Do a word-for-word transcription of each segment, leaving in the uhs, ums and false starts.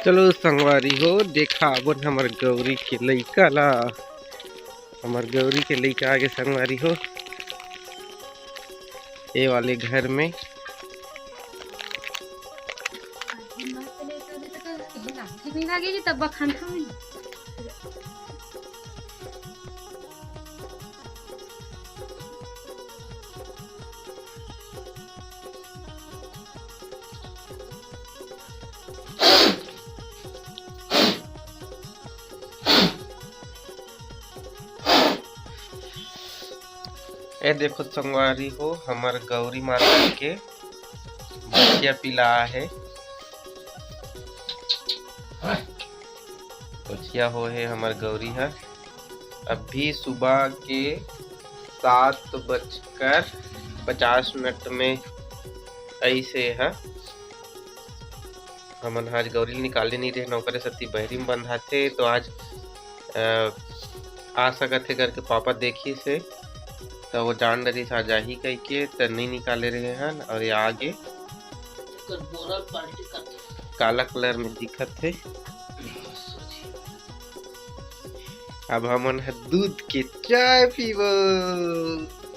चलो संगवारी हो, देखाबोन हमर गौरी के लइका ला। हमर गौरी के लइका आगे संगवारी हो, ए वाले घर में। ए देखो संगवारी हो, हमर गौरी माता के बछिया पिला हे। बछिया हो हे हमर गौरी ह। अभी सुबह के सात बजकर पचास मिनट में अइसे ह। हमन आज गौरी ल निकाले नहीं रहे, ओकरे सेती बहरी में बंधाथे। तो आज अ, आ सकत हे करके पापा देखिस हे, त वो जान डरिस आज आही कहिके, त नहीं निकाले रहे हन। और ये आगे काला कलर में दिखत हे। अब हमन ह दूध के चाय पीबो,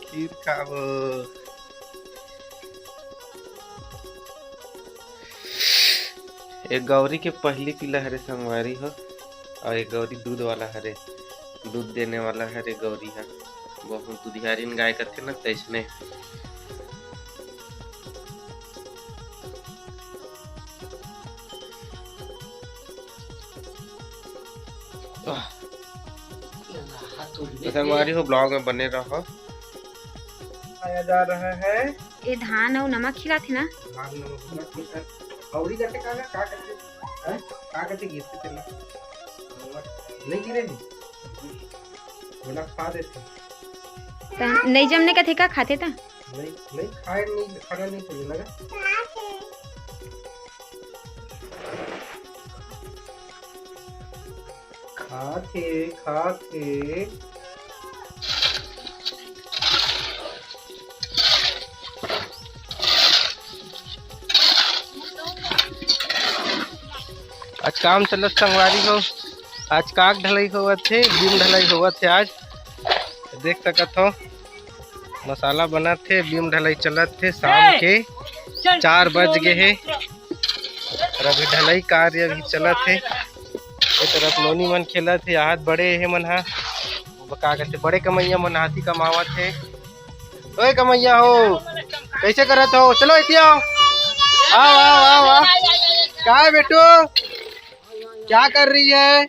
खीर खाबो। ये गौरी के पहली पिला हरे संगवारी हो, और ये गौरी दूध वाला हरे, दूध देने वाला हरे गौरी ह। बहुत दुधियारिन गाय कथे न, तैसने। आह। तो संगवारी हो, vlog में बने रहो। खाया जा रहा है। ए धान अउ नमक खिलाथे ना। धान नमक खिलाथे। गौरी कथे का, का कथे? हैं? का कथे गिरथे तेला? नहीं गिरे नहीं। बोला खा देथे। त नहीं जमने कथे का खाथे त? नहीं, नहीं खाए, नहीं खाना नहीं चाहिए ना। खाथे, खाथे। आज काम चलत संगवारी हो, आज काक ढलाई होवत हे, बीम ढलाई होवत हे। आज देख सकत हो मसाला बनत हे, बीम ढलाई चलत हे, शाम के चार बज गे हे और अभी ढलाई कार्य भी चलत हे। ये तरफ नोनी मन खेलत हे, आहत बड़े हे मन हा, का कहते, बड़े कमैया मन हाथी कमावत हे। ओए कमैया हो, कैसे करत हो? चलो इतिया आओ, आओ, आओ, आओ। का है बेटू, क्या कर रही है?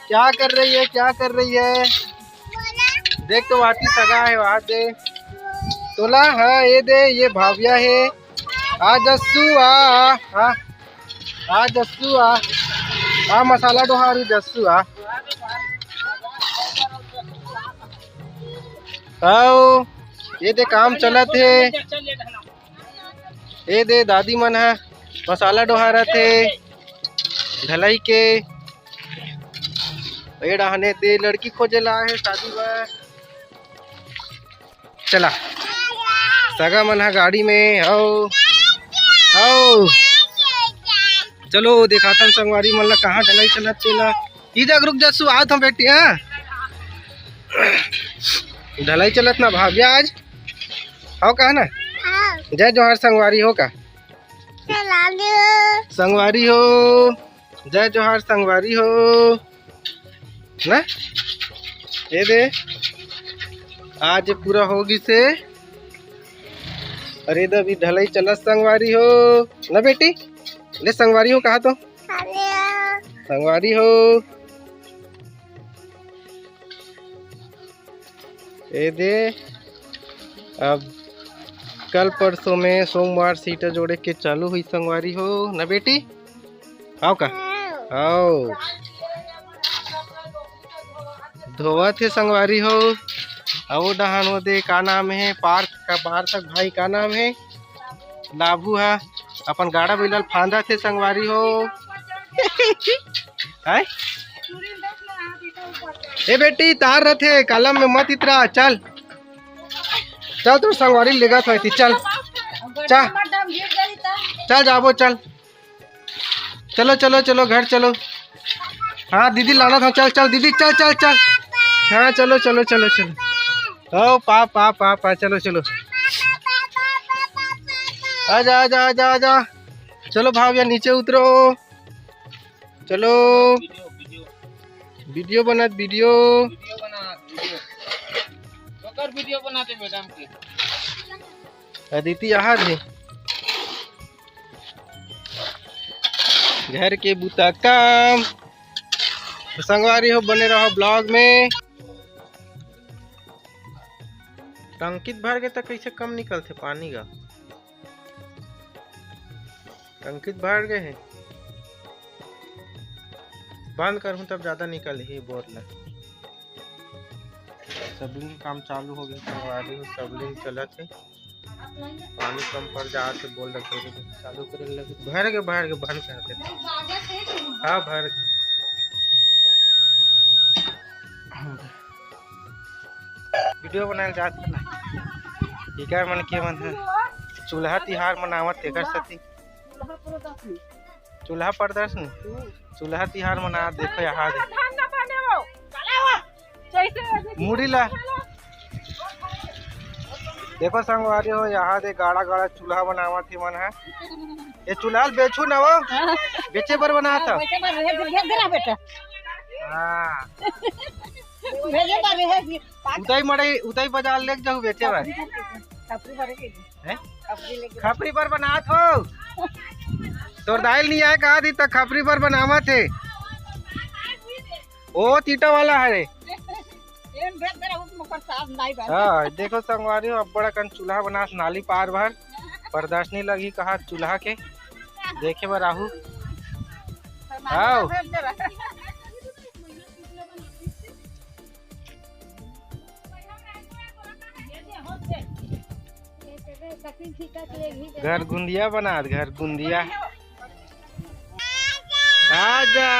क्या कर रही है? क्या कर रही है? देख तो वाटी सगा है, वहां दे तोला। हाँ, ये दे, ये भाविया है। आ जस्सू, आ, आ, आ। आ जस्सू, आ। आ मसाला डोहारी जस्सू, आ। आओ, ये दे काम चलत हे। ए दे दादी मन ह मसाला डोहारत हे ढलाई के। ए डहाने दे लड़की खोजे ला हे शादी बर। चला, सगा मन ह गाड़ी में। आओ, आओ, चलो देखाथन संगवारी मन ला कहाँ ढलाई चलत तेला। ई जग रुक जा, सु आवत हम बेटी। हाँ, ढलाई चलत ना भाविया आज। हो कहा ना? हाँ। जय जोहार संगवारी हो का? चला दे। संगवारी हो, जय जोहार संगवारी हो। ना, ये दे, आज पूरा हो गिसे। अरे दे, अभी ढलाई चलत संगवारी हो ना बेटी। ले संगवारी हो कहा तो। अरे। संगवारी हो। ए दे, अब कल परसों में सोमवार से ईंटा जोड़े के चालू हुई संगवारी हो ना बेटी। आओ का? आओ। धोवत हे संगवारी हो। आओ डहान वो दे, का नाम है पार्क का, पार्क भाई का नाम है? लाभू हा अपन गाड़ा बिलल फांदत हे संगवारी हो। हाय। ए बेटी, तार रथे, कलम में मत इतरा, चल। चल, तोर संगवारी लेगत होय ती, चल। चा-, चल जाबो, चल। चलो चलो चलो, घर चलो। हाँ दीदी, लाना था, चल चल दीदी, चल चल चल। हाँ चलो चलो चलो चलो। ओ पा पा पा पा, चलो चलो। आजा आजा आजा आजा। चलो भाव या नीचे उतरो। चलो। वीडियो बनात वीडियो। वीडियो बनात वीडियो। ओकर वीडियो बनाते मैडम के। अदिति यहाँ थे। घर के बुता काम। तो संगवारी हो, बने रहो ब्लॉग में। टंकित भर के तो कैसे कम निकलथे पानी गा। टंकित भर गए हे। बंद करहूँ तब ज्यादा निकलही बोर ला। सबलिंग काम चालू हो गया, संगवारी हो, सबलिंग चलत हे। पानी कम पड़ जात हे, बोर ला घेरे के चालू करे लगे। भर के, भर के, बंद कर दे। हाँ, भर के। वीडियो बनाए जात हे ना। इकर मन के मन हे, चूल्हा तिहार मनावत, तेकर सेती। चूल्हा प्रदर्शनी, चूल्हा तिहार मना, देखो यहाँ दे। मुड़ी ला। देखो संगवारी हो, यहाँ दे गाड़ा गाड़ा चूल्हा बनावत हे मन ह। ये चूल्हा ल बेचू ना वो, बेचे बर बनात हे। बेचे बर रहे, भेज दे ना बेटा। हाँ। भेजे बर रहे। उदय मड़ई, उदय बाजार लेके जाऊ बेचे बर। खपरी बर के। हैं? खपरी लेके। खपरी बर बनात हो। तोर दाई ल नहीं आए कहा दी त खपरी बर बनावत हे। ओ तीता वाला हे। एम भेज दे रहू, ओकर सास नाई बा। हाँ, देखो संगवारी हो, अब्बड़ अकन चूल्हा बनास नाली पार भर। प्रदर्शनी लगी कहा चूल्हा के, देखे बर आहू। आओ। भेज दे रहा। घर गुंदिया बनात, घर गुंदिया। आजा।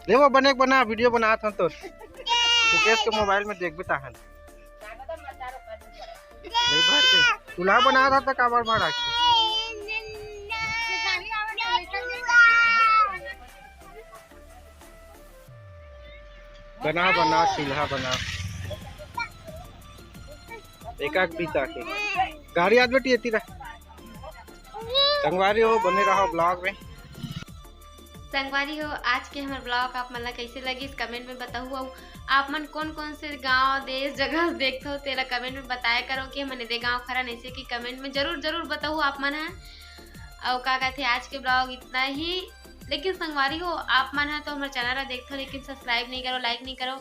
ले वो बने बना, वीडियो बनात हन तो। मुकेश के मोबाइल में देखबे ताहन। नहीं भर के। चूल्हा बनात हन त काबर भरा के? बना, बना, चूल्हा बना। एक आग बीता के। गाड़ी आत बेटी, एती रह। संगवारी हो, बने रहो ब्लॉग में। संगवारी हो, आज के हमर ब्लॉग आप मन ला कैसे लगिस, कमेंट में बताहू। अउ आप मन कौन कौन से गांव, देश, जगह देखथो, तेला कमेंट में बताया करो कि हमन एदे गांव खरन, ऐसे कि कमेंट में जरूर, जरूर बताहू आप मन ह। अउ का कहथे, आज के ब्लॉग इतना ही। लेकिन संगवारी हो, आप मन ह तो हमर चैनल ला देखथो, लेकिन सब्सक्राइब नहीं करो, लाइक नहीं करो।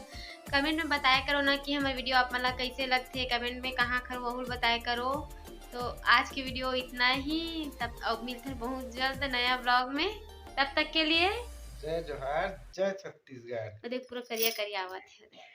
कमेंट में बताया करो ना कि हमर वीडियो आप मन ला कैसे लगथे, कमेंट में कहाँ खरो वहू ल बताया करो। तो आज की वीडियो इतना ही, तब अब मिलते हैं बहुत जल्द नया ब्लॉग में। तब तक के लिए जय जोहार, जय छत्तीसगढ़। और देख, पूरा करिया करिया आवत है।